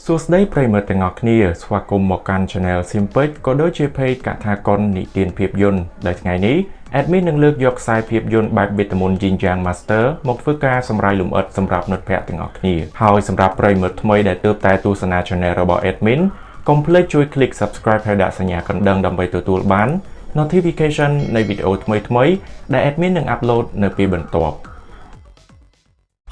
សួស្តីប្រិយមិត្តទាំងអស់គ្នាស្វាគមន៍មកកាន់ Channel Simpich ក៏ដូចជា Page កថាកុននិទានភាពយន្តដែលថ្ងៃនេះ Admin នឹងលើកយកខ្សែភាពយន្តបែបបេតមន្ត Yin Yang Master មកធ្វើការសម្រាយលម្អិតសម្រាប់មិត្តភ័ក្តិទាំងអស់គ្នាហើយសម្រាប់ប្រិយមិត្តថ្មីដែលទើបតែទស្សនា Channel របស់ Admin កុំភ្លេចជួយ Click Subscribe ហើយដាក់សញ្ញាកណ្ដឹងដើម្បីទទួលបាន Notification នៃវីដេអូថ្មីៗដែល Admin នឹង upload នៅពេលបន្ទាប់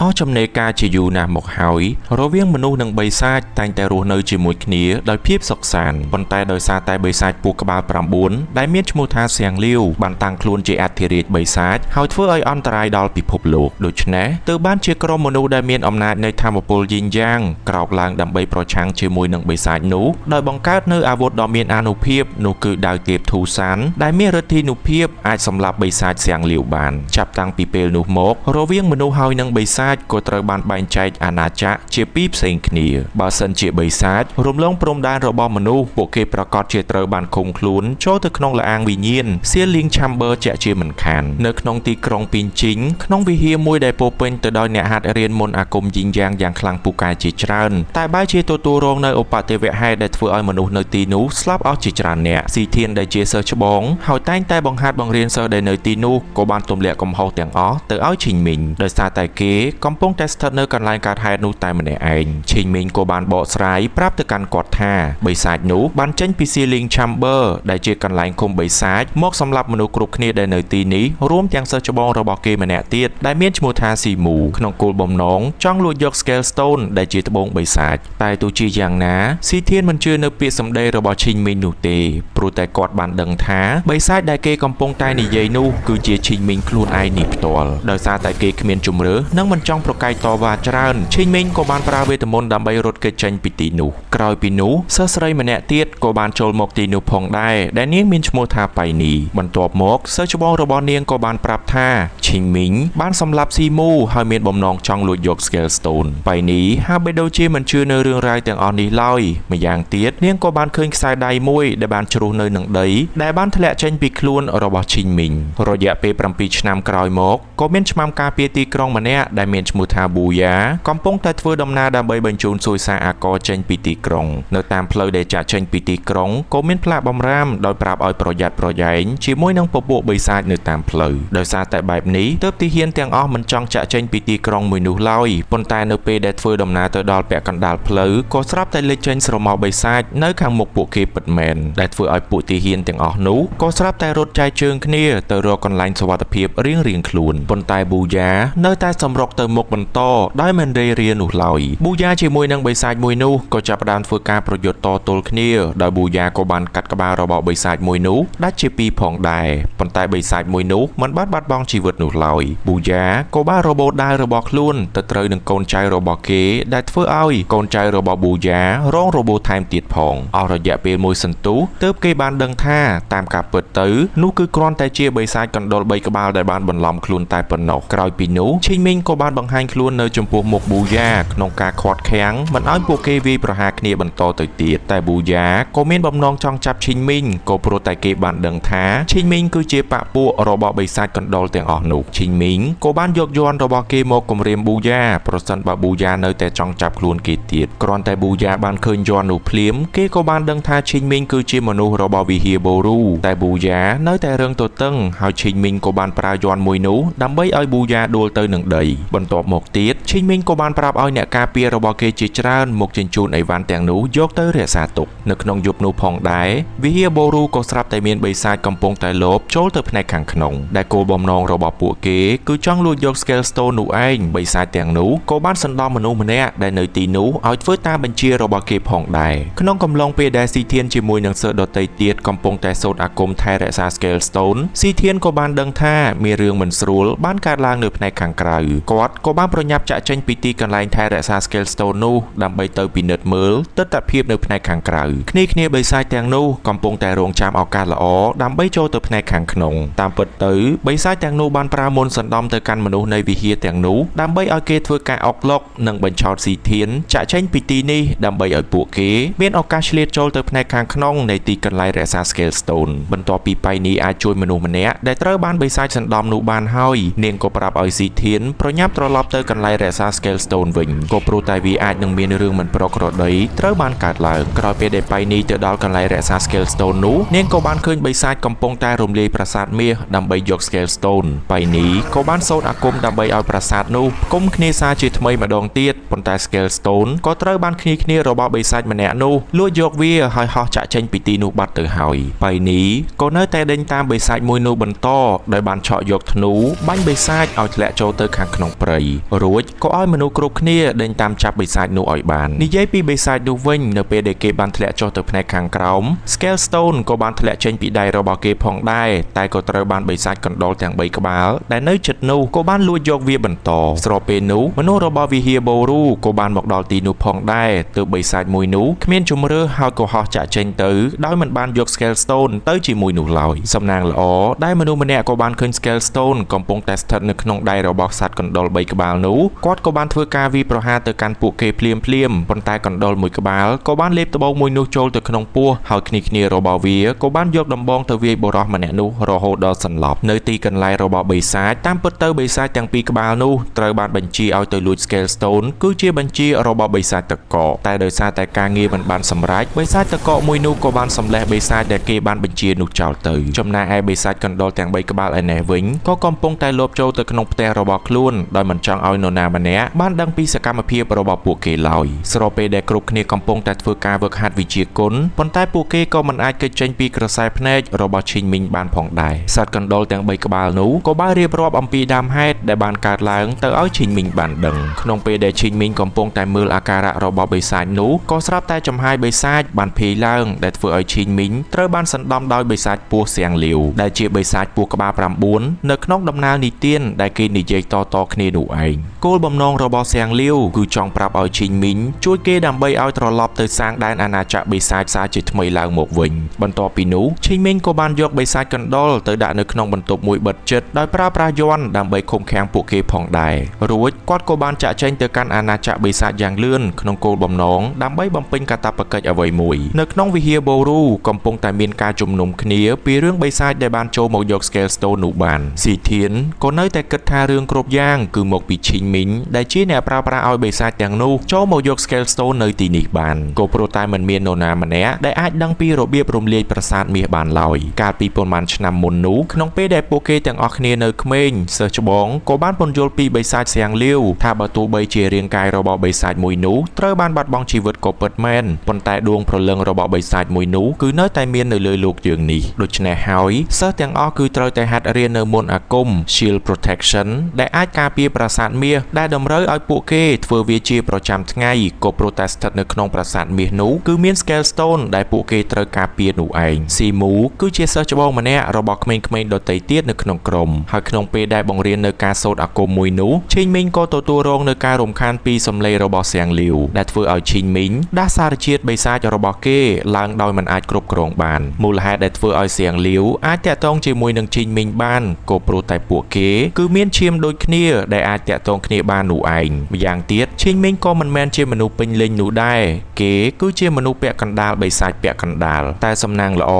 អស់ចំណេរការជាយូរណាស់មកហើយរវាងមនុស្សនិងបិសាចតែងតែរស់នៅជាមួយគ្នាដោយភាពសុខសាន្តប៉ុន្តែដោយសារតែបិសាចពស់ក្បាល9ដែលមានឈ្មោះថាសៀងលាវបានតាំងខ្លួនជាអធិរាជបិសាចហើយធ្វើឲ្យអន្តរាយដល់ពិភពលោកដូច្នេះទើបបានជាក្រុមមនុស្សដែលមានអំណាចនៃធម៌ពលយីងយ៉ាងក្រោកឡើងដើម្បីប្រឆាំងជាមួយនឹងបិសាចនោះដោយបង្កើតនៅអាវុធដ៏មានអានុភាពនោះគឺដាវទេពធូសានដែលមានឫទ្ធានុភាពអាចសម្លាប់បិសាចសៀងលាវបានចាប់តាំងពីពេលនោះមករវាងមនុស្សហើយនិងបិសាចក៏ត្រូវបានបែងចែកអាណាចក្រជាពីរផ្សេងគ្នាបើសិនជាបិសាចរំលងព្រំដែនរបស់មនុស្សពួកគេប្រកាសជាត្រូវបានឃុំខ្លួនចូលទៅក្នុងល្អាងវិញ្ញាណ Sealing Chamber ជាក់ជាមិនខាននៅក្នុងទីក្រុងពីនជីងក្នុងវិហារមួយដែលពោពេញទៅដោយអ្នកហាត់រៀនមន្តអាគមយីងយ៉ាងយ៉ាងខ្លាំងពូកែជាច្រើនតែបែរជាទទួលរងនៅឧបទ្ទវហេតុដែលធ្វើឲ្យមនុស្សនៅទីនោះស្លាប់អស់ជាច្រើនអ្នកស៊ីធានដែលជាសិស្សច្បងហើយតែងតែបង្ហាត់បង្រៀនសិស្សដែលនៅទីនោះក៏បានទម្លាក់កំហុសទាំងអស់ទៅឲ្យឈីងមីងដោយសារតែគេកំពុងតែស្ថិតនៅកន្លែងកើតហេតុនោះតែម្នាក់ឯងឈីងមីងក៏បានបកស្រាយប្រាប់ទៅកាន់គាត់ថាបិសាចនោះបានចេញពី Sealing Chamber ដែលជាកន្លែងឃុំបិសាចមកសម្លាប់មនុស្សគ្រប់គ្នាដែលនៅទីនេះរួមទាំងសិស្សច្បងរបស់គេម្នាក់ទៀតដែលមានឈ្មោះថាស៊ីមូក្នុងគោលបំណងចង់លួចយក Scale Stone ដែលជាត្បូងបិសាចតែទោះជាយ៉ាងណាស៊ីធានមិនជឿនៅពាក្យសម្ដីរបស់ឈីងមីងនោះទេព្រោះតែគាត់បានដឹងថាបិសាចដែលគេកំពុងតែនិយាយនោះគឺជាឈីងមីងខ្លួនឯងនេះផ្ទាល់ដោយសារតែគេគ្មានជម្រើសនិងមិនចង់ប្រកែកតវ៉ាច្រើនឈីងមីងក៏បានប្រើវេទមន្តដើម្បីរត់គេចចេញពីទីនោះក្រោយពីនោះសិស្សស្រីម្នាក់ទៀតក៏បានចូលមកទីនោះផងដែរដែលនាងមានឈ្មោះថាប៉ៃនីបន្ទាប់មកសិស្សច្បងរបស់នាងក៏បានប្រាប់ថាឈីងមីងបានសម្លាប់ស៊ីមូហើយមានបំណងចង់លួចយក Scale Stone ប៉ៃនីហាក់បីដូចជាមិនជឿនៅរឿងរ៉ាវទាំងអស់នេះឡើយម្យ៉ាងទៀតនាងក៏បានឃើញខ្សែដៃមួយដែលបានជ្រុះនៅនឹងដីដែលបានធ្លាក់ចេញពីខ្លួនរបស់ឈីងមីងរយៈពេល7ឆ្នាំក្រោយមកក៏មានឆ្មាំការពារទីក្រុងម្នាក់ដែលមានឈ្មោះថាប៊ូយ៉ាកំពុងតែធ្វើដំណើរដើម្បីបញ្ជូនសួយសារអាករចេញពីទីក្រុងនៅតាមផ្លូវដែលចាក់ចេញពីទីក្រុងក៏មានផ្លាកបំរាមដោយប្រាប់ឲ្យប្រយ័ត្នប្រយែងជាមួយនឹងពពួកបិសាចនៅតាមផ្លូវដោយសារតែបែបនេះទើបទាហានទាំងអស់មិនចង់ចាក់ចេញពីទីក្រុងមួយនោះឡើយប៉ុន្តែនៅពេលដែលធ្វើដំណើរទៅដល់ពាក់កណ្ដាលផ្លូវក៏ស្រាប់តែលេចចេញស្រមោលបិសាចនៅខាងមុខពួកគេពិតមែនដែលធ្វើឲ្យពួកទាហានទាំងអស់នោះក៏ស្រាប់តែរត់ចែកជើងគ្នាទៅរកកន្លែងសុវត្ថិភាពរៀងៗខ្លួនប៉ុន្តែប៊ូយ៉ានៅតែសម្រុកទៅមុខបន្តដោយមិនរេរានោះឡើយប៊ូយ៉ាជាមួយនឹងបិសាចមួយនោះក៏ចាប់ផ្ដើមធ្វើការប្រយុទ្ធតទល់គ្នាដោយប៊ូយ៉ាក៏បានកាត់ក្បាលរបស់បិសាចមួយនោះដាច់ជាពីរផងដែរប៉ុន្តែបិសាចមួយនោះមិនបានបាត់បង់ជីវិតនោះឡើយប៊ូយ៉ាក៏បានរបូតដាវរបស់ខ្លួនទៅត្រូវនឹងកូនចៅរបស់គេដែលធ្វើឲ្យកូនចៅរបស់ប៊ូយ៉ារងរបួសថែមទៀតផងអស់រយៈពេលមួយសន្ទុះទើបគេបានដឹងថាតាមការពិតទៅនោះគឺគ្រាន់តែជាបិសាចកណ្ដុរ3ក្បាលដែលបានបន្លំខ្លួនតែប៉ុណ្ណោះក្រោយពីនោះឈីងមីងក៏បានបង្ហាញខ្លួននៅចំពោះមុខប៊ូយ៉ាក្នុងការខាត់ខាំងមិនឲ្យពួកគេវាយប្រហារគ្នាបន្តទៅទៀតតែប៊ូយ៉ាក៏មានបំណងចង់ចាប់ឈីងមីងក៏ព្រោះតែគេបានដឹងថាឈីងមីងគឺជាបពពួករបស់បិសាចកណ្ដុរទាំងអស់នោះឈីងមីងក៏បានយកយ័ន្តរបស់គេមកគំរាមប៊ូយ៉ាប្រសិនបើប៊ូយ៉ានៅតែចង់ចាប់ខ្លួនគេទៀតគ្រាន់តែប៊ូយ៉ាបានឃើញយ័ន្តនោះភ្លាមគេក៏បានដឹងថាឈីងមីងគឺជាមនុស្សរបស់វិហារបូរូតែប៊ូយ៉ានៅតែរឹងទទឹងហើយឈីងមីងក៏បានប្រើយ័ន្តមួយនោះដើម្បីឲ្យប៊ូយ៉ាដួលទៅនឹងដីបន្ទាប់មកទៀតឈីងមីងក៏បានប្រាប់ឲ្យអ្នកការពាររបស់គេជាច្រើនមកជញ្ជូនអីវ៉ាន់ទាំងនោះយកទៅរក្សាទុកនៅក្នុងយប់នោះផងដែរវិហារបូរូក៏ស្រាប់តែមានបិសាចកំពុងតែលបចូលទៅផ្នែកខាងក្នុងដែលគោលបំណងរបស់ពួកគេគឺចង់លួចយក Scale Stone នោះឯងបិសាចទាំងនោះក៏បានសណ្ដំមនុស្សម្នាក់ដែលនៅទីនោះឲ្យធ្វើតាមបញ្ជារបស់គេផងដែរក្នុងកំឡុងពេលដែលស៊ីធានជាមួយនឹងសិស្សដទៃទៀតកំពុងតែសូត្រអាគមថែរក្សា Scale Stone ស៊ីធានក៏បានដឹងថាមានរឿងមិនស្រួលបានកើតឡើងនៅផ្នែកខាងក្រៅគាត់ក៏បានប្រញាប់ចាក់ចេញពីទីកន្លែងថែរក្សា Scale Stone នោះដើម្បីទៅពិនិត្យមើលទិដ្ឋភាពនៅផ្នែកខាងក្រៅគ្នាបិសាចទាំងនោះកំពុងតែរងចាំឱកាសល្អដើម្បីចូលទៅផ្នែកខាងក្នុងតាមពិតទៅបិសាចទាំងនោះបានប្រើមន្តសណ្ដំទៅកាន់មនុស្សនៃវិហារទាំងនោះដើម្បីឲ្យគេធ្វើការអុកឡុកនិងបញ្ឆោតស៊ីធានចាក់ចេញពីទីនេះដើម្បីឲ្យពួកគេមានឱកាសឆ្លៀតចូលទៅផ្នែកខាងក្នុងនៃទីកន្លែងរក្សា Scale Stone បន្ទាប់ពីប៉ៃនីអាចជួយមនុស្សម្នាក់ដែលត្រូវបានបិសាចសណ្ដំនោះបានហើយនាងក៏ប្រាប់ឲ្យស៊ីធានប្រញាប់ ត្រឡប់ទៅកន្លែងរក្សា Scale Stone វិញក៏ព្រោះតែវាអាចនឹងមានរឿងមិនប្រក្រតីត្រូវបានកើតឡើងក្រោយពេលដែលប៉ៃនីទៅដល់កន្លែងរក្សា Scale Stone នោះនាងក៏បានឃើញបិសាចកំពុងតែរំលាយប្រាសាទមាសដើម្បីយក Scale Stone ប៉ៃនីក៏បានសូត្រអាគមដើម្បីឲ្យប្រាសាទនោះផ្គុំគ្នាសារជាថ្មីម្ដងទៀតប៉ុន្តែ Scale Stone ក៏ត្រូវបានគ្នារបស់បិសាចម្នាក់នោះលួចយកវាហើយហោះចាក់ចេញពីទីនោះបាត់ទៅហើយប៉ៃនីក៏នៅតែដេញតាមបិសាចមួយនោះបន្តដោយបានឆក់យកធ្នូបាញ់បិសាចឲ្យធ្លាក់ចូលទៅខាងក្នុងព្រៃរួចក៏ឲ្យមនុស្សគ្រប់គ្នាដេញតាមចាប់បិសាចនោះឲ្យបាននិយាយពីបិសាចនោះវិញនៅពេលដែលគេបានធ្លាក់ចុះទៅផ្នែកខាងក្រោម Scale Stone ក៏បានធ្លាក់ចេញពីដៃរបស់គេផងដែរតែក៏ត្រូវបានបិសាចកណ្ដុរទាំង3ក្បាលដែលនៅជិតនោះក៏បានលួចយកវាបន្តស្របពេលនោះមនុស្សរបស់វិហារបូរូក៏បានមកដល់ទីនោះផងដែរទើបបិសាចមួយនោះគ្មានជំរឿហើយក៏ហោះចាក់ចេញទៅដោយមិនបានយក Scale Stone ទៅជាមួយនោះឡើយសំណាងល្អដែលមនុស្សម្នាក់ក៏បានឃើញ Scale Stone កំពុងតែស្ថិតនៅក្នុងដៃរបស់សត្វកណ្ដុរ3ក្បាលនោះគាត់ក៏បានធ្វើការវាយប្រហារទៅកាន់ពួកគេភ្លាមប៉ុន្តែកណ្ដុរមួយក្បាលក៏បានលេបត្បូងមួយនោះចូលទៅក្នុងពោះហើយគ្នារបស់វាក៏បានយកដំបងទៅវាយបុរសម្នាក់នោះរហូតដល់សន្លប់នៅទីកន្លែងរបស់បិសាចតាមពិតទៅបិសាចទាំងពីរក្បាលនោះត្រូវបានបញ្ជាឲ្យទៅលួច Scale Stone គឺជាបញ្ជារបស់បិសាចតកកតែដោយសារតែការងារមិនបានសម្រេចបិសាចតកកមួយនោះក៏បានសម្លេះបិសាចដែលគេបានបញ្ជានោះចោលទៅចំណែកឯបិសាចកណ្ដុរទាំង3ក្បាលឯនេះវិញក៏កំពុងតែលបចូលទៅក្នុងផ្ទះរបស់ខ្លួនដោយមិនចង់ឲ្យនរណាម្នាក់បានដឹងពីសកម្មភាពរបស់ពួកគេឡើយស្របពេលដែលគ្រប់គ្នាកំពុងតែធ្វើការវឹកហាត់វិជ្ជាគុណប៉ុន្តែពួកគេក៏មិនអាចគេចចេញពីក្រសែភ្នែករបស់ឈីងមីងបានផងដែរសត្វកណ្ដុរទាំង3ក្បាលនោះក៏បានរៀបរាប់អំពីដើមហេតុដែលបានកើតឡើងទៅឲ្យឈីងមីងបានដឹងក្នុងពេលដែលឈីងមីងកំពុងតែមើលអាការៈរបស់បិសាចនោះក៏ស្រាប់តែចំហាយបិសាចបានភាយឡើងដែលធ្វើឲ្យឈីងមីងត្រូវបានសណ្ដំដោយបិសាចពស់សៀងលាវដែលជាបិសាចពស់ក្បាល9នៅក្នុងដំណើរនិទានដែលគេនិយាយតៗគ្នានោះឯងគោលបំណងរបស់សៀងលាវគឺចង់ប្រាប់ឲ្យឈីងមីងជួយគេដើម្បីឲ្យត្រឡប់ទៅសាងដែនអាណាចក្របិសាចសាជាថ្មីឡើងមកវិញបន្ទាប់ពីនោះឈីងមីងក៏បានយកបិសាចកណ្ដុរទៅដាក់នៅក្នុងបន្ទប់មួយបិទជិតដោយប្រើប្រាស់យ័ន្តដើម្បីឃុំឃាំងពួកគេផងដែររួចគាត់ក៏បានចាក់ចែងទៅកាន់អាណាចក្របិសាចយ៉ាងលឿនក្នុងគោលបំណងដើម្បីបំពេញកាតព្វកិច្ចអ្វីមួយនៅក្នុងវិហារបូរូកំពុងតែមានការជំនុំគ្នាពីរឿងបិសាចដែលបានចូលមកយក Scale Stone នោះបានស៊ីធានក៏នៅតែគិតថារឿងគ្រប់យ៉ាងគឺមកពីឈីងមីងដែលជាអ្នកប្រើប្រាស់ឲ្យបិសាចទាំងនោះចូលមកយក Scale Stone នៅទីនេះបានក៏ព្រោះតែមិនមាននរណាម្នាក់ដែលអាចដឹងពីរបៀបរំលាយប្រាសាទមាសបានឡើយកាលពីប៉ុន្មានឆ្នាំមុននោះក្នុងពេលដែលពួកគេទាំងអស់គ្នានៅក្មេងសិស្សច្បងក៏បានពន្យល់ពីបិសាចសៀងលាវថាបើទោះបីជារាងកាយរបស់បិសាចមួយនោះត្រូវបានបាត់បង់ជីវិតក៏ពិតមែនប៉ុន្តែដួងព្រលឹងរបស់បិសាចមួយនោះគឺនៅតែមាននៅលើលោកយើងនេះដូច្នេះហើយសិស្សទាំងអស់គឺត្រូវតែហាត់រៀននៅមន្តអាគម Shield Protection ដែលអាចការពារប្រាសាទមាសដែលតម្រូវឲ្យពួកគេធ្វើវាជាប្រចាំថ្ងៃក៏ព្រោះតែស្ថិតនៅក្នុងប្រាសាទមាសនោះគឺមាន Scale Stone ដែលពួកគេត្រូវការពារនោះឯងស៊ីមូគឺជាសិស្សច្បងម្នាក់របស់ក្មេងៗដទៃទៀតនៅក្នុងក្រុមហើយក្នុងពេលដែលបង្រៀននៅការសូត្រអាគមមួយនោះឈីងមីងក៏ទទួលរងនៅការរំខានពីសម្លេងរបស់សៀងលាវដែលធ្វើឲ្យឈីងមីងដាស់សារជាតិបិសាចរបស់គេឡើងដោយមិនអាចគ្រប់គ្រងបានមូលហេតុដែលធ្វើឲ្យសៀងលាវអាចតាក់ទងជាមួយនឹងឈីងមីងបានក៏ព្រោះតែពួកគេគឺមានឈាមដូចគ្នាដែលអាចតាក់ទងគ្នាបាននោះឯងម្យ៉ាងទៀតឈីងមីងក៏មិនមែនជាមនុស្សពេញលេញនោះដែរគេគឺជាមនុស្សពាក់កណ្ដាលបិសាចពាក់កណ្ដាលតែសំណាងល្អ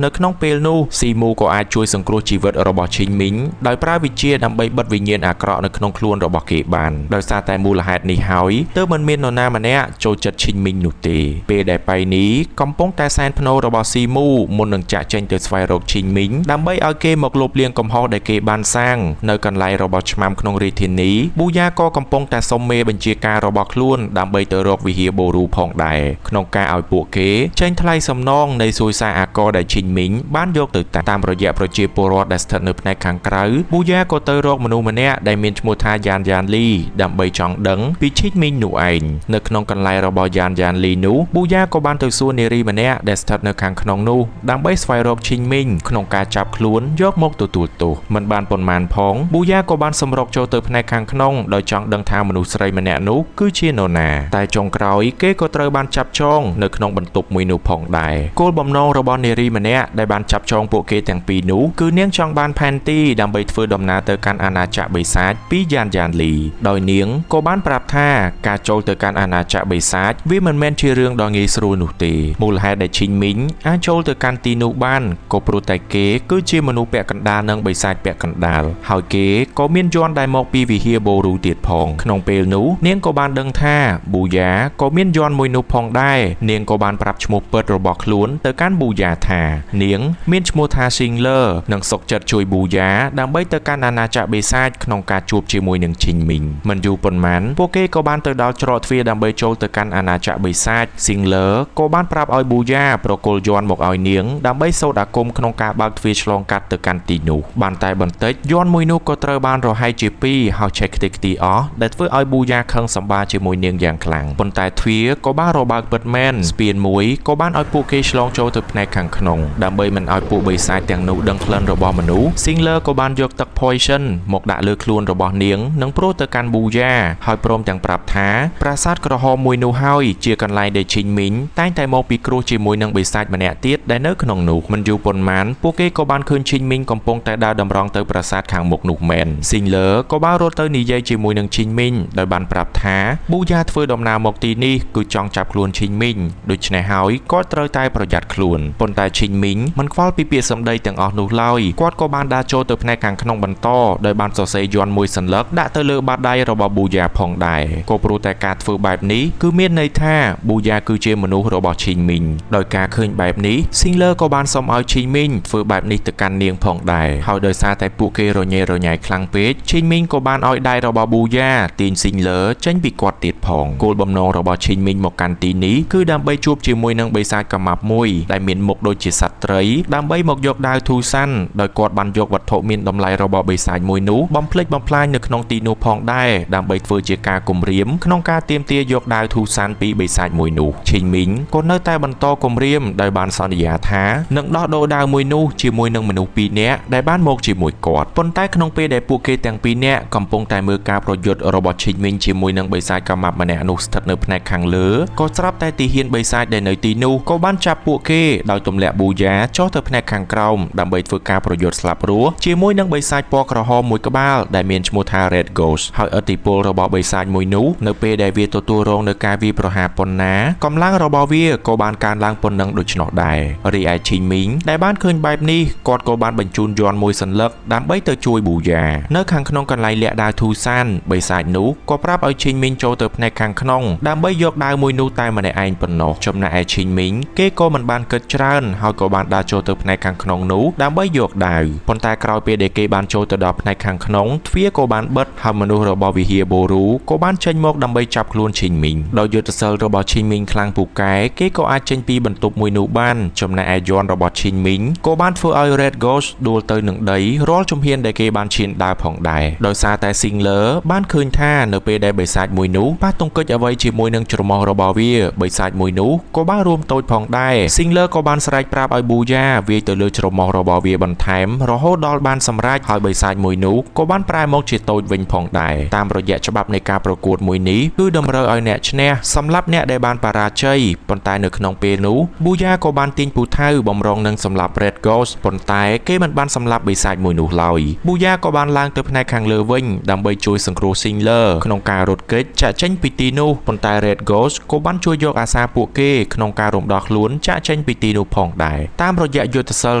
នៅក្នុងពេលនោះស៊ីមូក៏អាចជួយសង្គ្រោះជីវិតរបស់ឈីងមីងដោយប្រើវិជ្ជាដើម្បីបិទវិញ្ញាណអាក្រក់នៅក្នុងខ្លួនរបស់គេបានដោយសារតែមូលហេតុនេះហើយទើបមិនមាននរណាម្នាក់ចូលចិត្តឈីងមីងនោះទេពេលដែលប៉ៃនីកំពុងតែសែនភ្នោរបស់ស៊ីមូមុននឹងចាក់ចេញទៅស្វែងរកឈីងមីងដើម្បីឲ្យគេមកលុបលាងកំហុសដែលគេបានសាងនៅកន្លែងរបស់ឆ្មាំក្នុងរាជធានីប៊ូយ៉ាក៏កំពុងតែសុំមេបញ្ជាការរបស់ខ្លួនដើម្បីទៅរកវិហារបូរូផងដែរក្នុងការឲ្យពួកគេចេញថ្លៃសំណងនៃសួយសារអាករដែលឈីងមីងបានយកទៅតាមរយៈប្រជាពលរដ្ឋដែលស្ថិតនៅផ្នែកខាងក្រៅប៊ូយ៉ាក៏ទៅរកមនុស្សម្នាក់ដែលមានឈ្មោះថាយ៉ានយ៉ានលីដើម្បីចង់ដឹងពីឈីងមីងនោះឯងនៅក្នុងកន្លែងរបស់យ៉ានយ៉ានលីនោះប៊ូយ៉ាក៏បានទៅសួរនារីម្នាក់ដែលស្ថិតនៅខាងក្នុងនោះដើម្បីស្វែងរកឈីងមីងក្នុងការចាប់ខ្លួនយកមកទទួលទោសមិនបានប៉ុន្មានផងប៊ូយ៉ាក៏បានសម្រុកចូលទៅផ្នែកខាងក្នុងដោយចង់ដឹងថាមនុស្សស្រីម្នាក់នោះគឺជានរណាតែចុងក្រោយគេក៏ត្រូវបានចាប់ចងនៅក្នុងបន្ទប់មួយនោះផងដែរគោលបំណងរបស់នារីម្នាក់ដែលបានចាប់ចងពួកគេទាំងពីរនោះគឺនាងចង់បានផែនទីដើម្បីធ្វើដំណើរទៅកាន់អាណាចក្របិសាចពីយ៉ានយ៉ានលីដោយនាងក៏បានប្រាប់ថាការចូលទៅកាន់អាណាចក្របិសាចវាមិនមែនជារឿងដ៏ងាយស្រួលនោះទេមូលហេតុដែលឈីងមីងអាចចូលទៅកាន់ទីនោះបានក៏ព្រោះតែគេគឺជាមនុស្សពាក់កណ្ដាលនិងបិសាចពាក់កណ្ដាលហើយគេក៏មានយ័ន្តដែលមកពី វិហារបូរូទៀតផងក្នុងពេលនោះនាងក៏បានដឹងថាប៊ូយ៉ាក៏មានយ័ន្តមួយនោះផងដែរនាងក៏បានប្រាប់ឈ្មោះពិតរបស់ខ្លួនទៅកាន់ប៊ូយ៉ាថានាងមានឈ្មោះថាស៊ីងលឺនិងសុកចិត្តជួយប៊ូយ៉ាដើម្បីទៅកាន់អាណាចក្របិសាចក្នុងការជួបជាមួយនឹងឈិញមីងមិនយូរប៉ុន្មានពួកគេក៏បានទៅដល់ច្រកទ្វារដើម្បីចូលទៅកាន់អាណាចក្របិសាចស៊ីងលឺក៏បានប្រាប់ឲ្យប៊ូយ៉ាប្រគល់យ័ន្តមកឲ្យនាងដើម្បីសូត្រអាគមក្នុងការបើកទ្វារឆ្លងកាត់ទៅកាន់ទីនោះបានតែបន្តិចយ័ន្តមួយនោះក៏ត្រូវបានរហែកជាពីរហើយឆេះខ្ទេចខ្ទីអស់ដែលធ្វើឲ្យប៊ូយ៉ាខឹងសម្បាជាមួយនាងយ៉ាងខ្លាំងប៉ុន្តែទ្វារក៏បានរបើកពិតមែនស្ពានមួយក៏បានឲ្យពួកគេឆ្លងចូលទៅផ្នែកខាងក្នុងដើម្បីមិនឲ្យពួកបិសាចទាំងនោះដឹងក្លិនរបស់មនុស្សស៊ីងលឺក៏បានយកទឹក poison មកដាក់លើខ្លួនរបស់នាងនិងព្រោះទៅកាន់ប៊ូយ៉ាហើយព្រមទាំងប្រាប់ថាប្រាសាទក្រហមមួយនោះហើយជាកន្លែងដែលឈិញមីងតែងតែមកពីគ្រោះជាមួយនឹងបិសាចម្នាក់ទៀតដែលនៅក្នុងនោះមិនយូរប៉ុន្មានពួកគេក៏បានឃើញឈិញមីងកំពុងតែដើរតម្រង់ទៅប្រាសាទខាងមុខនោះមែនស៊ីងលឺក៏បានរត់ទៅនិយាយជាមួយនឹងឈិញមីងដោយបានប្រាប់ថាប៊ូយ៉ាធ្វើដំណើរមកទីនេះគឺចង់ចាប់ខ្លួនឈិញមីងដូច្នេះហើយគាត់ត្រូវតែប្រយ័ត្នខ្លួនប៉ុន្តែឈិញមីងមិនខ្វល់ពីពាក្យសម្ដីទាំងអស់នោះឡើយគាត់ក៏បានដើរចូលទៅផ្នែកខាងក្នុងបន្តដោយបានសរសេរយ័ន្តមួយសន្លឹកដាក់ទៅលើបាតដៃរបស់ប៊ូយ៉ាផងដែរក៏ព្រោះតែការធ្វើបែបនេះគឺមានន័យថាប៊ូយ៉ាគឺជាមនុស្សរបស់ឈិញមីងដោយការឃើញបែបនេះស៊ីងលឺក៏បានសុំឲ្យឈិញមីងធ្វើបែបនេះទៅកាន់នាងផងដែរហើយដោយសារតែពួកគេរញ៉េរញ៉ៃខ្លាំងពេកឈិញមីងក៏បានឲ្យដៃរបស់ប៊ូយ៉ាទាញស៊ីងលឺចេញពីគាត់ទៀតផងគោលបំណងរបស់ឈិញមីងមកកាន់ទីនេះគឺដើម្បីជួបជាមួយនឹងបិសាចកាម៉ាប់មួយដែលមានមុខដូចជាសត្វត្រីដើម្បីមកយកដាវធូសាន់ដោយគាត់បានយកវត្ថុមានតម្លៃរបស់បិសាចមួយនោះបំផ្លិចបំផ្លាញនៅក្នុងទីនោះផងដែរដើម្បីធ្វើជាការគំរាមក្នុងការទាមទារយកដាវធូសាន់ពីបិសាចមួយនោះឈិញមីងក៏នៅតែបន្តគំរាមដោយបានសន្យាថានឹងដោះដូរដាវមួយនោះជាមួយនឹងមនុស្សពីរនាក់ដែលបានមកជាមួយគាត់ប៉ុន្តែក្នុងពេលដែលពួកគេទាំងពីរនាក់កំពុងតែមើលការប្រយុទ្ធរបស់ឈិញមីងជាមួយនឹងបិសាចកាម៉ាប់ម្នាក់នោះស្ថិតនៅផ្នែកខាងលើក៏ស្រាប់តែទាហានបិសាចដែលនៅទីនោះក៏បានចាប់ពួកគេដោយទម្លាក់ប៊ូយ៉ាចុះទៅផ្នែកខាងក្រោមដើម្បីធ្វើការប្រយុទ្ធស្លាប់រស់ជាមួយនឹងបិសាចពណ៌ក្រហមមួយក្បាលដែលមានឈ្មោះថា Red Ghost ហើយឥទ្ធិពលរបស់បិសាចមួយនោះនៅពេលដែលវាទទួលរងនៅការវាយប្រហារប៉ុណ្ណាកម្លាំងរបស់វាក៏បានកើនឡើងប៉ុណ្ណឹងដូច្នោះដែររីឯឈិញមីងដែលបានឃើញបែបនេះគាត់ក៏បានបញ្ជូនយ័ន្តមួយសន្លឹកដើម្បីទៅជួយប៊ូយ៉ានៅខាងក្នុងកន្លែងលាក់ដាវធូសានបិសាចនោះក៏ប្រាប់ឲ្យឈិញមីងចូលទៅផ្នែកខាងក្នុងដើម្បីយកដាវមួយនោះតែម្នាក់ឯងប៉ុណ្ណោះចំណែកឯឈិញមីងគេក៏មិនបានគិតច្រើនហើយក៏បានដើរចូលទៅផ្នែកខាងក្នុងនោះដើម្បីយកដាវប៉ុន្តែក្រោយពេលដែលគេបានចូលទៅដល់ផ្នែកខាងក្នុងទ្វារក៏បានបិទហើយមនុស្សរបស់វិហារបូរូក៏បានចេញមកដើម្បីចាប់ខ្លួនឈិញមីងដោយយុទ្ធសិលរបស់ឈិញមីងខ្លាំងពូកែគេក៏អាចចេញពីបន្ទប់មួយនោះបានចំណែកឯយ័ន្តរបស់ឈិញមីងក៏បានធ្វើឲ្យ Red Ghost ដួលទៅនឹងដីរាល់ជំហានដែលគេបានឈានដើរផងដែរដោយសារតែស៊ីងលឺបានឃើញថានៅពេលដែលបិសាចមួយនោះប៉ះទង្គិចអ្វីជាមួយនឹងច្រមុះរបស់វាបិសាចមួយនោះក៏បានរួមតូចផងដែរស៊ីងលឺក៏បានស្រែកប្រាប់ឲ្យប៊ូយ៉ាវាយទៅលើច្រមុះរបស់វាបន្ថែមរហូតដល់បានសម្រេចហើយបិសាចមួយនោះក៏បានប្រែមកជាតូចវិញផងដែរតាមរយៈច្បាប់នៃការប្រកួតមួយនេះគឺតម្រូវឲ្យអ្នកឈ្នះសម្រាប់អ្នកដែលបានបរាជ័យប៉ុន្តែនៅក្នុងពេលនោះប៊ូយ៉ាក៏បានទាញពូថៅបំរុងនឹងសម្លាប់ Red Ghost ប៉ុន្តែគេមិនបានសម្លាប់បិសាចមួយនោះឡើយប៊ូយ៉ាក៏បានឡើងទៅផ្នែកខាងលើវិញដើម្បីជួយសង្គ្រោះស៊ីងលឺក្នុងការរត់គេចចាក់ចេញពីទីនោះប៉ុន្តែ Red Ghost ក៏បានជួយយកអាសាពួកគេក្នុងការរំដោះខ្លួនចាក់ចេញពីទីនោះផងដែរតាមរយៈយុទ្ធសិល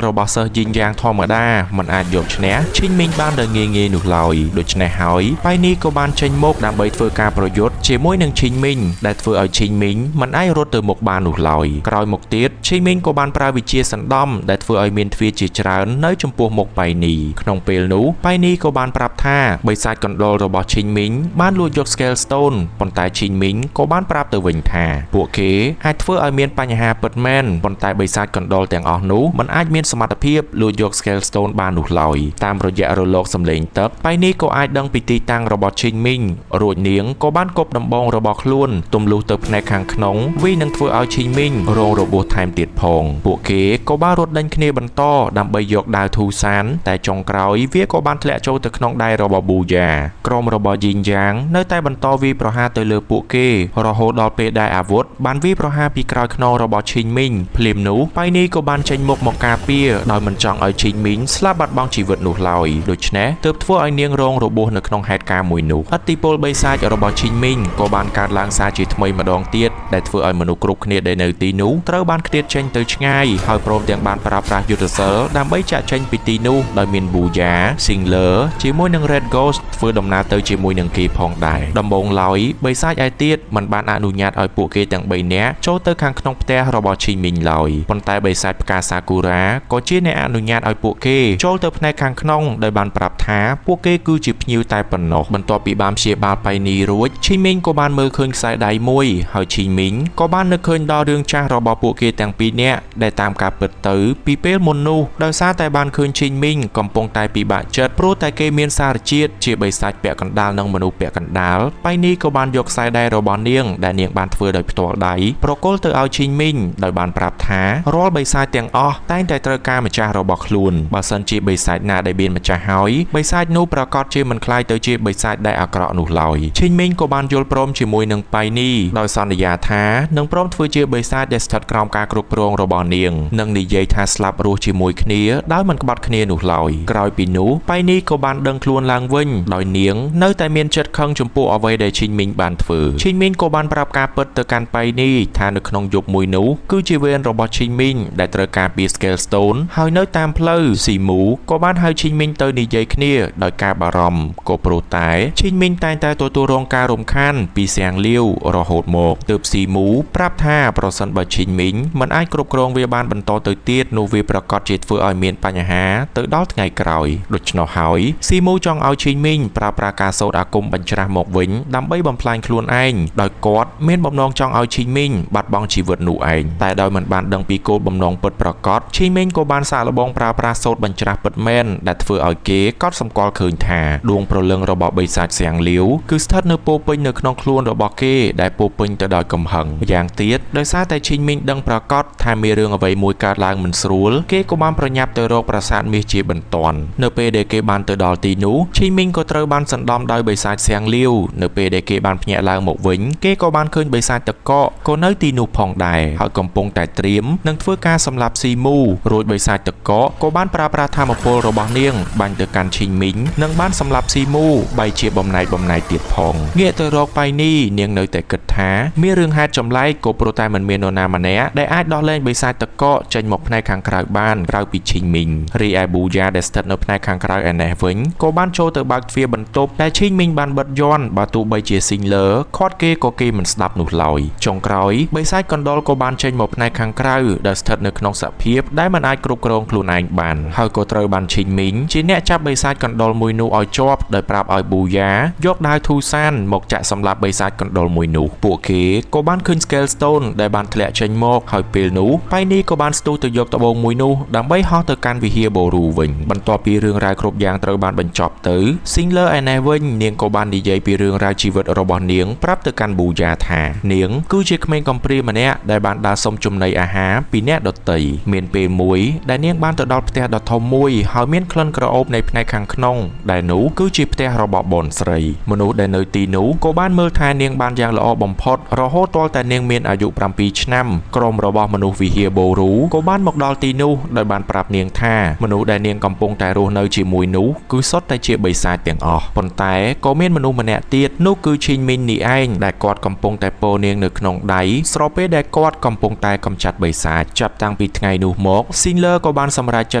របស់សិស្សយីងយ៉ាងធម្មតាមិនអាចយកឈ្នះឈិញមីងបានដោយងាយៗនោះឡើយដូច្នេះហើយប៉ៃនេះក៏បានចេញមកដើម្បីធ្វើការប្រយុទ្ធជាមួយនឹងឈិញមីងដែលធ្វើឲ្យឈិញមីងមិនអាចរត់ទៅមុខបាននោះឡើយក្រោយមកទៀតឈិញមីងក៏បានប្រើវិជាសណ្ដំដែលធ្វើឲ្យមានទ្វារជាច្រើននៅចំពោះមុខប៉ៃនេះក្នុងពេលនោះប៉ៃនេះក៏បានប្រាប់ថាបិសាចកណ្ដុររបស់ឈិញមីងបានលួចយក Scale Stone ប៉ុន្តែឈិញមីងក៏បានប្រាប់ទៅវិញថាពួកគេអាចធ្វើឲ្យមានបញ្ហាពិតមែនប៉ុន្តែបិសាចកណ្ដុរទាំងអស់នោះមិនអាចមានសមត្ថភាពលួចយក Scale Stone បាននោះឡើយតាមរយៈរលកសម្លេងទឹកប៉ៃនេះក៏អាចដឹងពីទីតាំងរបស់ឈិញមីងរួចនាងក៏បានគប់ដំបងរបស់ខ្លួនទម្លុះទៅផ្នែកខាងក្នុងវានឹងធ្វើឲ្យឈិញមីងរងរបួសថែមទៀតផងពួកគេក៏បានរត់ដេញគ្នាបន្តដើម្បីយកដាវធូសានតែចុងក្រោយវាក៏បានធ្លាក់ចូលទៅក្នុងដៃរបស់ប៊ូយ៉ាក្រុមរបស់យីងយ៉ាងនៅតែបន្តវាយប្រហារទៅលើពួកគេរហូតដល់ពេលដែលអាវុធបានវាយប្រហារពីក្រោយខ្នងរបស់ឈិញមីងភ្លាមនោះប៉ៃនេះក៏បានចេញមុខមកការពារដោយមិនចង់ឲ្យឈិញមីងស្លាប់បាត់បង់ជីវិតនោះឡើយដូច្នេះទើបធ្វើឲ្យនាងរងរបួសនៅក្នុងហេតុការណ៍មួយនោះឥទ្ធិពលបិសាចរបស់ឈិញមីងក៏បានកើតឡើងសារជាថ្មីម្ដងទៀតដែលធ្វើឲ្យមនុស្សគ្រប់គ្នាដែលនៅទីនោះត្រូវបានខ្ទាតចេញទៅឆ្ងាយហើយព្រមទាំងបានប្រើប្រាស់យុទ្ធសិលដើម្បីចាក់ចេញពីទីនោះដោយមានប៊ូយ៉ាស៊ីងលឺជាមួយនឹង Red Ghost ធ្វើដំណើរទៅជាមួយនឹងគេផងដែរដំបូងឡើយបិសាចឯទៀតមិនបានអនុញ្ញាតឲ្យពួកគេទាំង3នាក់ចូលទៅខាងក្នុងផ្ទះរបស់ឈីមីងឡើយប៉ុន្តែបិសាចផ្កាសាគូរ៉ាក៏ជាអ្នកអនុញ្ញាតឲ្យពួកគេចូលទៅផ្នែកខាងក្នុងដោយបានប្រាប់ថាពួកគេគឺជាភ្ញៀវតែប៉ុណ្ណោះបន្ទាប់ពីបានព្យាបាលប៉ៃនីរួចឈីមីងក៏បានមើលឃើញខ្សែដៃមួយហើយឈីមីងក៏បាននឹកឃើញដល់រឿងចាស់របស់ពួកគេទាំងពីរនាក់ដែលតាមការពិតទៅពីពេលមុននោះដោយសារតែបានឃើញឈីមីងកំពុងតែពិបាកចិត្តព្រោះតែគេមានសារជាតិជាបិសាចពាក់កណ្ដាលនិងមនុស្សពាក់កណ្ដាលប៉ៃនីក៏បានយកខ្សែដៃរបស់នាងដែលនាងបានធ្វើដោយផ្ទាល់ដៃប្រគល់ទៅឲ្យឈីមីងដោយបានប្រាប់ថារាល់បិសាចទាំងអស់តែងតែត្រូវការម្ចាស់របស់ខ្លួនបើសិនជាបិសាចណាដែលមានម្ចាស់ហើយបិសាចនោះប្រកាសជាមិនក្លាយទៅជាបិសាចដែលអាក្រក់នោះឡើយឈីមីងក៏បានយល់ព្រមជាមួយនឹងប៉ៃនីដោយសន្យាថានឹងព្រមធ្វើជាបិសាចដែលស្ថិតក្រោមការគ្រប់គ្រងរបស់នាងនិងនិយាយថាស្លាប់រស់ជាមួយគ្នាដោយមិនក្បត់គ្នានោះឡើយក្រោយពីនោះប៉ៃនីក៏បានដឹងខ្លួនឡើងវិញដោយនាងនៅតែមានចិត្តខឹងចំពោះអ្វីដែលឈីមីងបានធ្វើឈីមីងក៏បានប្រាប់ការពិតទៅកាន់ប៉ៃនីថានៅក្នុងយប់មួយនោះគឺជាវេនរបស់ឈីមីងដែលត្រូវការពី Scale Stone ហើយនៅតាមផ្លូវស៊ីមូក៏បានហៅឈីមីងទៅនិយាយគ្នាដោយការបារម្ភក៏ព្រោះតែឈីមីងតែងតែទទួលរងការរំខានពីសៀងលាវរហូតមកទើបស៊ីមូប្រាប់ថាប្រសិនបើឈីមីងមិនអាចគ្រប់គ្រងវាបានបន្តទៅទៀតនោះវាប្រកាសជាធ្វើឲ្យមានបញ្ហាទៅដល់ថ្ងៃក្រោយដូច្នោះហើយស៊ីមូចង់ឲ្យឈីមីងប្រើប្រាស់ការសូត្រអាគមបញ្ច្រាស់មកវិញដើម្បីបំផ្លាញខ្លួនឯងដោយគាត់មានបំណងចង់ឲ្យឈីមីងបាត់បង់ជីវិតនោះឯងតែដោយមិនបានដឹងពីគោលបំណងពិតប្រាកដឈីមីងក៏បានសាកល្បងប្រើប្រាស់សូត្របញ្ច្រាស់ពិតមែនដែលធ្វើឲ្យគេកត់សម្គាល់ឃើញថាដួងព្រលឹងរបស់បិសាចសៀងលាវគឺស្ថិតនៅពោពេញនៅក្នុងខ្លួនរបស់គេដែលពោពេញទៅដោយកំហឹងយ៉ាងទៀតដោយសារតែឈីមីងដឹងប្រាកដថាមានរឿងអ្វីមួយកើតឡើងមិនស្រួលគេក៏បានប្រញាប់ទៅរកប្រាសាទមាសជាបន្ទាន់នៅពេលដែលគេបានទៅដល់ទីនោះឈីមីងក៏ត្រូវបានសណ្ដំដោយបិសាចសៀងលាវនៅពេលដែលគេបានភ្ញាក់ឡើងមកវិញគេក៏បានឃើញបិសាចតកកក៏នៅទីនោះផងដែរហើយកំពុងតែត្រៀមនឹងធ្វើការសម្លាប់ស៊ីមូរួចបិសាចតកកក៏បានប្រើប្រាស់ធម៌ពលរបស់នាងបាញ់ទៅកាន់ឈីមីងនិងបានសម្លាប់ស៊ីមូបីជាបំណែកទៀតផងងាកទៅរកប៉ៃនីនាងនៅតែគិតថាមានរឿងហេតុចម្លែកក៏ព្រោះតែមិនមាននរណាម្នាក់ដែលអាចដោះលែងបិសាចតកកចេញមកផ្នែកខាងក្រៅបានក្រៅពីឈីមីងរីឯប៊ូយ៉ាដែលស្ថិតនៅផ្នែកខាងក្រៅឯនេះវិញក៏បានចូលទៅបើកទ្វារបន្ទប់តែឈីមីងបានបិទយ័ន្តបើទោះបីជាស៊ីងលឺខាត់គេក៏គេមិនស្ដាប់នោះឡើយចុងក្រោយបិសាចកណ្ដុរក៏បានចេញមកផ្នែកខាងក្រៅដែលស្ថិតនៅក្នុងសភាពដែលមិនអាចគ្រប់គ្រងខ្លួនឯងបានហើយក៏ត្រូវបានឈីមីងជាអ្នកចាប់បិសាចកណ្ដុរមួយនោះឲ្យជាប់ដោយប្រាប់ឲ្យប៊ូយ៉ាយកដាវធូសានមកចាក់សម្លាប់បិសាចកណ្ដុរមួយនោះពួកគេក៏បានឃើញ Scale Stone ដែលបានធ្លាក់ចេញមកហើយពេលនោះប៉ៃនីក៏បានស្ទុះទៅយកត្បូងមួយនោះដើម្បីហោះទៅកាន់វិហារបូរូវិញបន្ទាប់ពីរឿងរ៉ាវគ្រប់យ៉ាងត្រូវបានបញ្ចប់ទៅស៊ីងលឺឯនេះវិញនាងក៏បាននិយាយពីរឿងរ៉ាវជីវិតរបស់នាងប្រាប់ទៅកាន់ប៊ូយ៉ាថានាងគឺជាក្មេងកំព្រាម្នាក់ដែលបានដើរសុំចំណីអាហារពីអ្នកដទៃមានពេលមួយដែលនាងបានទៅដល់ផ្ទះដ៏ធំមួយហើយមានក្លិនក្រអូបនៃផ្នែកខាងក្នុងដែលនោះគឺជាផ្ទះរបស់បនស្រីមនុស្សដែលនៅទីនោះក៏បានមើលថែនាងបានយ៉ាងល្អបំផុតរហូតទាល់តែនាងមានអាយុ7ឆ្នាំក្រុមរបស់មនុស្សវិហារបូរូក៏បានមកដល់ទីនោះដោយបានប្រាប់នាងថាមនុស្សដែលនាងកំពុងតែរស់នៅជាមួយនោះគឺសុទ្ធតែជាបិសាចទាំងអស់ប៉ុន្តែក៏មានមនុស្សម្នាក់ទៀតនោះគឺឈីងមីននេះឯងដែលគាត់កំពុងតែពោនាងនៅក្នុងដៃស្របពេលដែលគាត់កំពុងតែកម្ចាត់បិសាចចាប់តាំងពីថ្ងៃនោះមកស៊ីងលឺក៏បានសម្រេចចិ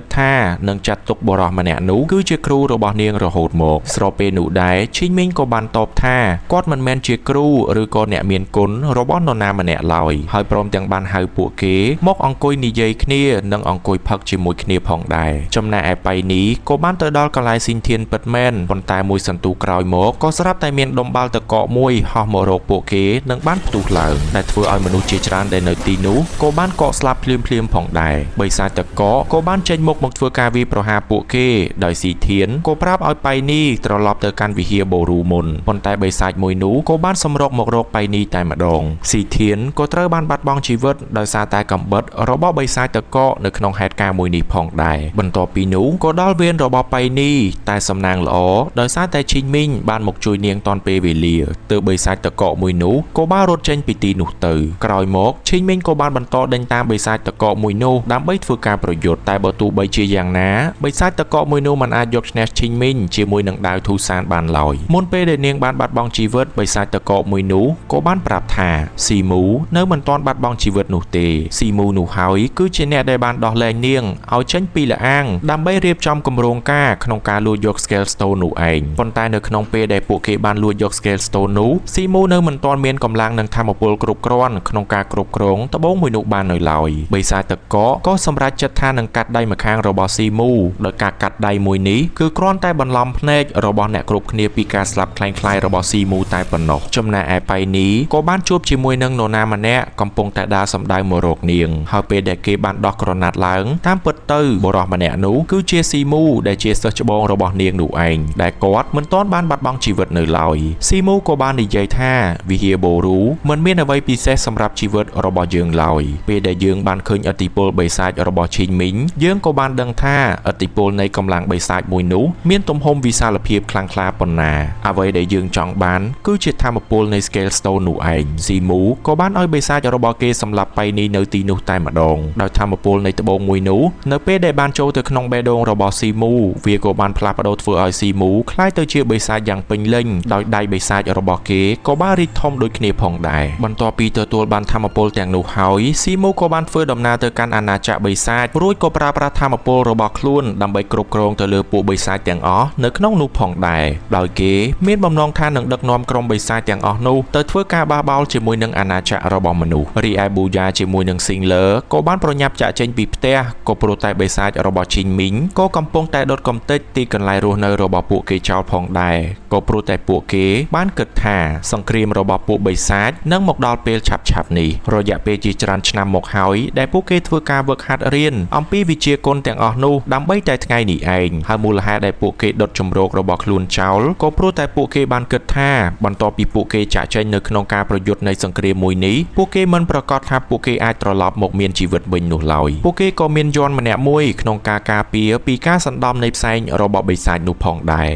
ត្តថានឹងចាត់ទុកបុរសម្នាក់នោះគឺជាគ្រូរបស់នាងរហូតមកស្របពេលនោះដែរឈីងមីងក៏បានតបថាគាត់មិនមែនជាគ្រូឬក៏អ្នកមានគុណរបស់នរណាម្នាក់ឡើយហើយព្រមទាំងបានហៅពួកគេមកអង្គុយនិយាយគ្នានិងអង្គុយផឹកជាមួយគ្នាផងដែរចំណែកឯប៉ៃនីក៏បានទៅដល់កន្លែងស៊ីនធានពិតមែនប៉ុន្តែមួយសន្ទុះក្រោយមកក៏ស្រាប់តែមានដុំបាល់តកកមួយហោះមករកពួកគេនិងបានផ្ទុះឡើងដែលធ្វើឲ្យមនុស្សជាច្រើនដែលនៅទីនោះក៏បានកកស្លាប់ភ្លាមៗផងដែរបិសាចតកកក៏បានចេញមុខមកធ្វើការវាយប្រហារពួកគេដោយស៊ីធានក៏ប្រាប់ឲ្យប៉ៃនីត្រឡប់ទៅកាន់វិហារបូរូមុនប៉ុន្តែបិសាចមួយនោះក៏បានសម្រុកមករកប៉ៃនីតែម្ដងស៊ីធានក៏ត្រូវបានបាត់បង់ជីវិតដោយសារតែកំបិតរបស់បិសាចតកកនៅក្នុងហេតុការណ៍មួយនេះផងដែរបន្ទាប់ពីនោះក៏ដល់វេនរបស់ប៉ៃនីតែសំណាងល្អដោយសារតែឈីងមីងបានមកជួយនាងតាន់ពេលវេលាទើបបិសាចតកកមួយនោះក៏បានរត់ចេញពីទីនោះទៅក្រោយមកឈីងមីងក៏បានបន្តដេញតាមបិសាចតកកមួយនោះដើម្បីធ្វើការប្រយុទ្ធតែបើទោះបីជាយ៉ាងណាបិសាចតកកមួយនោះមិនអាចយកឈ្នះឈីងមីងជាមួយនឹងដាវធូសានបានឡើយមុនពេលដែលនាងបានបាត់បង់ជីវិតបិសាចតកកមួយនោះក៏បានប្រាប់ថាស៊ីមូនៅមិនទាន់បាត់បង់ជីវិតនោះទេស៊ីមូនោះហើយគឺជាអ្នកដែលបានដោះលែងនាងឲ្យចេញពីល្អាងដើម្បីរៀបចំគម្រោងការក្នុងការលួចយក Scale Stone នោះឯងប៉ុន្តែនៅក្នុងពេលដែលពួកគេបានលួចយក Scale Stone នោះស៊ីមូនៅមិនទាន់មានកម្លាំងនិងធម៌ពលគ្រប់គ្រាន់ក្នុងការគ្រប់គ្រងត្បូងមួយនោះបាននៅឡើយបិសាចទឹកកកក៏សម្រេចចិត្តថានឹងកាត់ដៃម្ខាងរបស់ស៊ីមូដោយការកាត់ដៃមួយនេះគឺគ្រាន់តែបន្លំភ្នែករបស់អ្នកគ្រប់គ្នាពីការស្លាប់คล้ายៗរបស់ស៊ីមូតែប៉ុណ្ណោះចំណែកឯប៉ៃនីក៏បានជួបជាមួយនឹងនរណាម្នាក់កំពុងតែដើរសម្ដៅមករកនាងហើយពេលដែលគេបានដោះក្រណាត់ឡើងតាមពិតទៅបុរសម្នាក់នោះគឺជាស៊ីមូដែលជាសិស្សច្បងរបស់នាងនោះឯងដែលគាត់មិនទាន់បានបាត់បង់ជីវិតនៅឡើយស៊ីមូក៏បាននិយាយថាវិហារបូរូមិនមានអ្វីពិសេសសម្រាប់ជីវិតរបស់យើងឡើយពេលដែលយើងបានឃើញឥទ្ធិពលបិសាចរបស់ឈីងមីងយើងក៏បានដឹងថាឥទ្ធិពលនៃកម្លាំងបិសាចមួយនោះមានទំហំវិសាលភាពខ្លាំងក្លាប៉ុណ្ណាអ្វីដែលយើងចង់បានគឺជាធម៌ពលនៃ Scale Stone នោះឯងស៊ីមូក៏បានឲ្យបិសាចរបស់គេសម្លាប់ប៉ៃនីនៅទីនោះតែម្ដងដោយធម៌ពលនៃត្បូងមួយនោះនៅពេលដែលបានចូលទៅក្នុងបេះដូងរបស់ស៊ីមូវាក៏បានផ្លាស់ប្ដូរធ្វើឲ្យស៊ីមូក្លាយទៅជាបិសាចយ៉ាងពេញលេញដោយដៃបិសាចរបស់គេក៏បានរីកធំដូចគ្នាផងដែរបន្ទាប់ពីទទួលបានធម៌ពលទាំងនោះហើយស៊ីមូក៏បានធ្វើដំណើរទៅកាន់អាណាចក្របិសាចរួចក៏ប្រើប្រាស់ធម៌ពលរបស់ខ្លួនដើម្បីគ្រប់គ្រងទៅលើពួកបិសាចទាំងអស់នៅក្នុងនោះផងដែរដោយគេមានបំណងថានឹងដឹកនាំក្រុមបិសាចទាំងអស់នោះទៅធ្វើការបះបោរជាមួយនឹងអាណាចក្ររបស់មនុស្សរីឯប៊ូយ៉ាជាមួយនឹងស៊ីងលឺក៏បានប្រញាប់ចាក់ចេញពីផ្ទះក៏ព្រោះតែបិសាចរបស់ឈីងមីងក៏កំពុងតែដុតកំទេចទីកន្លែងរស់នៅរបស់ពួកគេចោលផងដែរក៏ព្រោះតែពួកគេបានគិតថាសង្គ្រាមរបស់ពួកបិសាចនឹងមកដល់ពេលឆាប់ៗនេះរយៈពេលជាច្រើនឆ្នាំមកហើយដែលពួកគេធ្វើការវឹកហាត់រៀនអំពីវិជ្ជាគុណទាំងអស់នោះដើម្បីតែថ្ងៃនេះឯងហើយមូលហេតុដែលពួកគេដុតជំរករបស់ខ្លួនចោលក៏ព្រោះតែពួកគេបានគិតថាបន្ទាប់ពីពួកគេចាក់ចែងនៅក្នុងការប្រយុទ្ធនៃសង្គ្រាមមួយនេះពួកគេមិនប្រកាសថាពួកគេអាចត្រឡប់មកមានជីវិតវិញនោះឡើយពួកគេក៏មានយ័ន្តម្នាក់មួយក្នុងការការពារពីការសណ្ដំនៃផ្សែងរបស់បិសាចនោះផងដែរ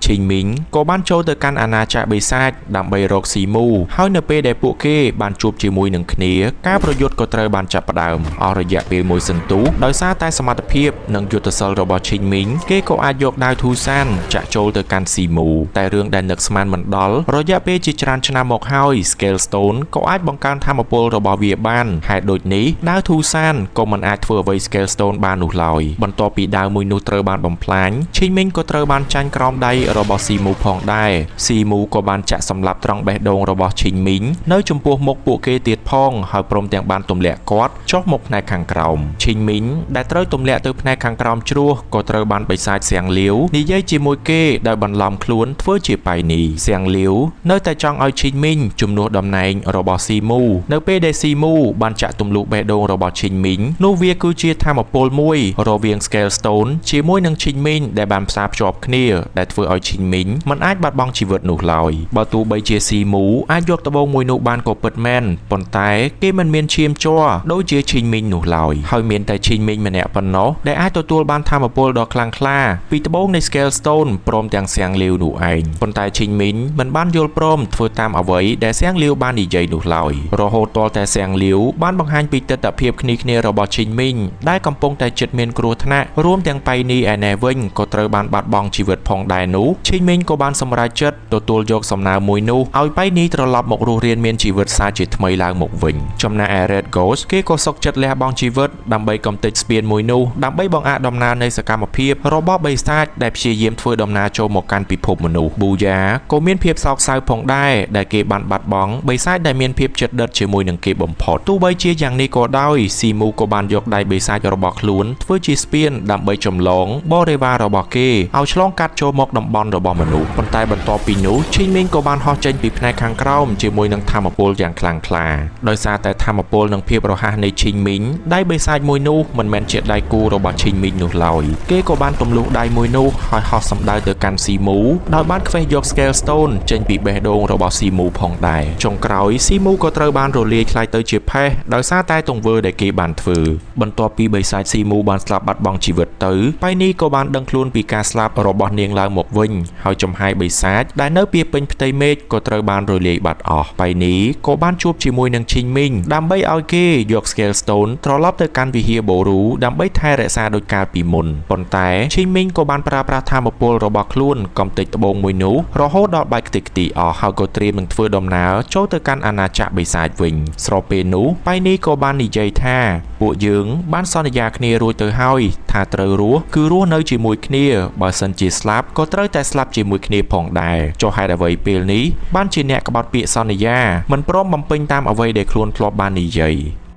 ឈីងមីងក៏បានចូលទៅកាន់អាណាចក្របិសាចដើម្បីរកស៊ីមូហើយនៅពេលដែលពួកគេបានជួបជាមួយនឹងគ្នាការប្រយុទ្ធក៏ត្រូវបានចាប់ផ្ដើមអស់រយៈពេលមួយសន្ទុះដោយសារតែសមត្ថភាពនិងយុទ្ធសិលរបស់ឈីងមីងគេក៏អាចយកដាវធូសានចាក់ចូលទៅកាន់ស៊ីមូតែរឿងដែលនឹកស្មានមិនដល់រយៈពេលជាច្រើនឆ្នាំមកហើយ Scale Stone ក៏អាចបង្កើនធម៌ពលរបស់វាបានហេតុដូចនេះដាវធូសានក៏មិនអាចធ្វើអ្វី Scale Stone បាននោះឡើយបន្ទាប់ពីដាវមួយនោះត្រូវបានបំផ្លាញឈីងមីងក៏ត្រូវបានចាញ់ក្រោមដៃរបស់ស៊ីមូផងដែរស៊ីមូក៏បានចាក់សម្លាប់ត្រង់បេះដូងរបស់ឈីងមីងនៅចំពោះមុខពួកគេទៀតផងហើយព្រមទាំងបានទម្លាក់គាត់ចុះមកផ្នែកខាងក្រោមឈីងមីងដែលត្រូវទម្លាក់ទៅផ្នែកខាងក្រោមជ្រោះក៏ត្រូវបានបិសាចសៀងលាវនិយាយជាមួយគេដោយបន្លំខ្លួនធ្វើជាប៉ៃនីសៀងលាវនៅតែចង់ឲ្យឈីងមីងជំនួសតំណែងរបស់ស៊ីមូនៅពេលដែលស៊ីមូបានចាក់ទម្លុះបេះដូងរបស់ឈីងមីងនោះវាគឺជាធម៌ពលមួយរវាង Scale Stone ជាមួយនឹងឈីងមីងដែលបានផ្សារភ្ជាប់គ្នាដែលធ្វើឲ្យឈីងមីងមិនអាចបាត់បង់ជីវិតនោះឡើយបើទោះបីជាស៊ីមូអាចយកត្បូងមួយនោះបានក៏ពិតមែនប៉ុន្តែគេមិនមានឈាមជ័រដូចជាឈីងមីងនោះឡើយហើយមានតែឈីងមីងម្នាក់ប៉ុណ្ណោះដែលអាចទទួលបានធម៌ពលដ៏ខ្លាំងក្លាពីត្បូងនៃ Scale Stone ព្រមទាំងសៀងលាវនោះឯងប៉ុន្តែឈីងមីងមិនបានយល់ព្រមធ្វើតាមអ្វីដែលសៀងលាវបាននិយាយនោះឡើយរហូតទាល់តែសៀងលាវបានបង្ហាញពីទិដ្ឋភាពគ្នាៗរបស់ឈីងមីងដែលកំពុងតែជិតមានគ្រោះថ្នាក់រួមទាំងប៉ៃនីឯណេះវិញក៏ត្រូវបានបាត់បង់ជីវិតផងដែរនោះឈីងមីងក៏បានសម្រេចចិត្តទទួលយកសំណើមួយនោះឲ្យប៉ៃនីត្រឡប់មករស់រានមានជីវិតសាជាថ្មីឡើងមកវិញចំណែកឯ Red Ghost គេក៏សុខចិត្តលះបង់ជីវិតដើម្បីកំទេចស្ពានមួយនោះដើម្បីបង្អាក់ដំណើរនៃសកម្មភាពរបស់បិសាចដែលព្យាយាមធ្វើដំណើរចូលមកកាន់ពិភពមនុស្សប៊ូយ៉ាក៏មានភាពសោកសៅផងដែរដែលគេបានបាត់បង់បិសាចដែលមានភាពជិតដិតជាមួយនឹងគេបំផុតទោះបីជាយ៉ាងនេះក៏ដោយស៊ីមូក៏បានយកដៃបិសាចរបស់ខ្លួនធ្វើជាស្ពានដើម្បីចម្លងបរិវាររបស់គេឲ្យឆ្លងកាត់ចូលមកតំបន់របស់មនុស្សប៉ុន្តែបន្ទាប់ពីនោះឈីងមីងក៏បានហោះចេញពីផ្នែកខាងក្រោមជាមួយនឹងធម៌ពលយ៉ាងខ្លាំងក្លាដោយសារតែធម៌ពលនិងភាពរហ័សនៃឈីងមីងដៃបិសាចមួយនោះមិនមែនជាដៃគូរបស់ឈីងមីងនោះឡើយគេក៏បានទម្លុះដៃមួយនោះហើយហោះសម្ដៅទៅកាន់ស៊ីមូដោយបានខ្វេះយក Scale Stone ចេញពីបេះដូងរបស់ស៊ីមូផងដែរចុងក្រោយស៊ីមូក៏ត្រូវបានរលាយក្លាយទៅជាផេះដោយសារតែទង្វើដែលគេបានធ្វើបន្ទាប់ពីបិសាចស៊ីមូបានស្លាប់បាត់បង់ជីវិតទៅប៉ៃនីក៏បានដឹងខ្លួនពីការស្លាប់របស់នាងឡើងមកវិញ ហើយចំហាយបិសាចដែលនៅពាពេញផ្ទៃមេឃក៏ត្រូវបានរលាយបាត់អស់។ បៃនីក៏បានជួបជាមួយនឹងឈីងមីង ដើម្បីឲ្យគេយក Scale Stone ត្រឡប់ទៅកាន់វិហារបូរូ ដើម្បីថែរក្សាដូចកាលពីមុន ប៉ុន្តែឈីងមីងក៏បានប្រើប្រាស់ធម៌ពលរបស់ខ្លួនកំទេចត្បូងមួយនោះរហូតដល់បែកខ្ទេចខ្ទីអស់ ហើយក៏ត្រៀមនឹងធ្វើដំណើរចូលទៅកាន់អាណាចក្របិសាចវិញ។ ស្របពេលនោះ បៃនីក៏បាននិយាយថា ពួកយើងបានសន្យាគ្នារួចទៅហើយថាត្រូវរស់គឺរស់នៅជាមួយគ្នា បើសិនជាស្លាប់ក៏ត្រូវតែស្លាប់ជាមួយគ្នាផងដែរ ចុះហេតុអ្វីពេលនេះបានជាអ្នកក្បត់ពាក្យសន្យា មិនព្រមបំពេញតាមអ្វីដែលខ្លួនធ្លាប់បាននិយាយ។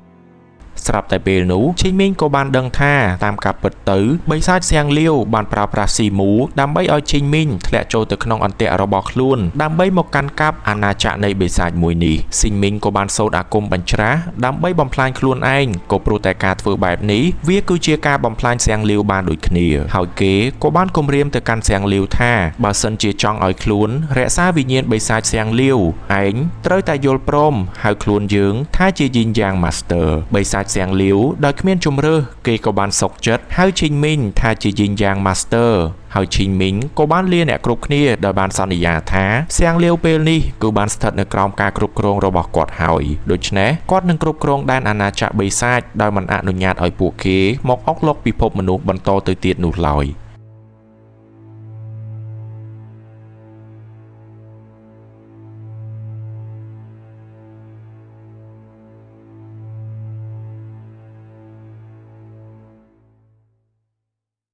ស្រាប់តែពេលនោះ ឈីងមីងក៏បានដឹងថាតាមការពិតទៅ បិសាចសៀងលាវបានប្រើប្រាស់ស៊ីមូដើម្បីឲ្យឈីងមីងធ្លាក់ចូលទៅក្នុងអន្ទាក់របស់ខ្លួន ដើម្បីមកកាន់កាប់អាណាចក្រនៃបិសាចមួយនេះ។ ស៊ីងមីងក៏បានសូត្រអាគមបញ្ច្រាស់ដើម្បីបំផ្លាញខ្លួនឯង ក៏ព្រោះតែការធ្វើបែបនេះវាគឺជាការបំផ្លាញសៀងលាវបានដូចគ្នា ហើយគេក៏បានគំរាមទៅកាន់សៀងលាវថា បើសិនជាចង់ឲ្យខ្លួនរក្សាវិញ្ញាណបិសាចសៀងលាវ ឯងត្រូវតែយល់ព្រមហៅខ្លួនយើងថាជាយីងយ៉ាង Master។ បិសាចសៀងលាវដោយគ្មានជំរើស គេក៏បានសុកចិត្តហៅឈីងមីងថាជាយីងយ៉ាង Master ហើយឈីងមីងក៏បានលាអ្នកគ្រប់គ្នាដោយបានសន្យាថា សៀងលាវពេលនេះគឺបានស្ថិតនៅក្រោមការគ្រប់គ្រងរបស់គាត់ហើយ ដូច្នេះគាត់នឹងគ្រប់គ្រងដែនអាណាចក្របិសាចដោយមិនអនុញ្ញាតឲ្យពួកគេមកអុកឡុកពិភពមនុស្សបន្តទៅទៀតនោះឡើយ។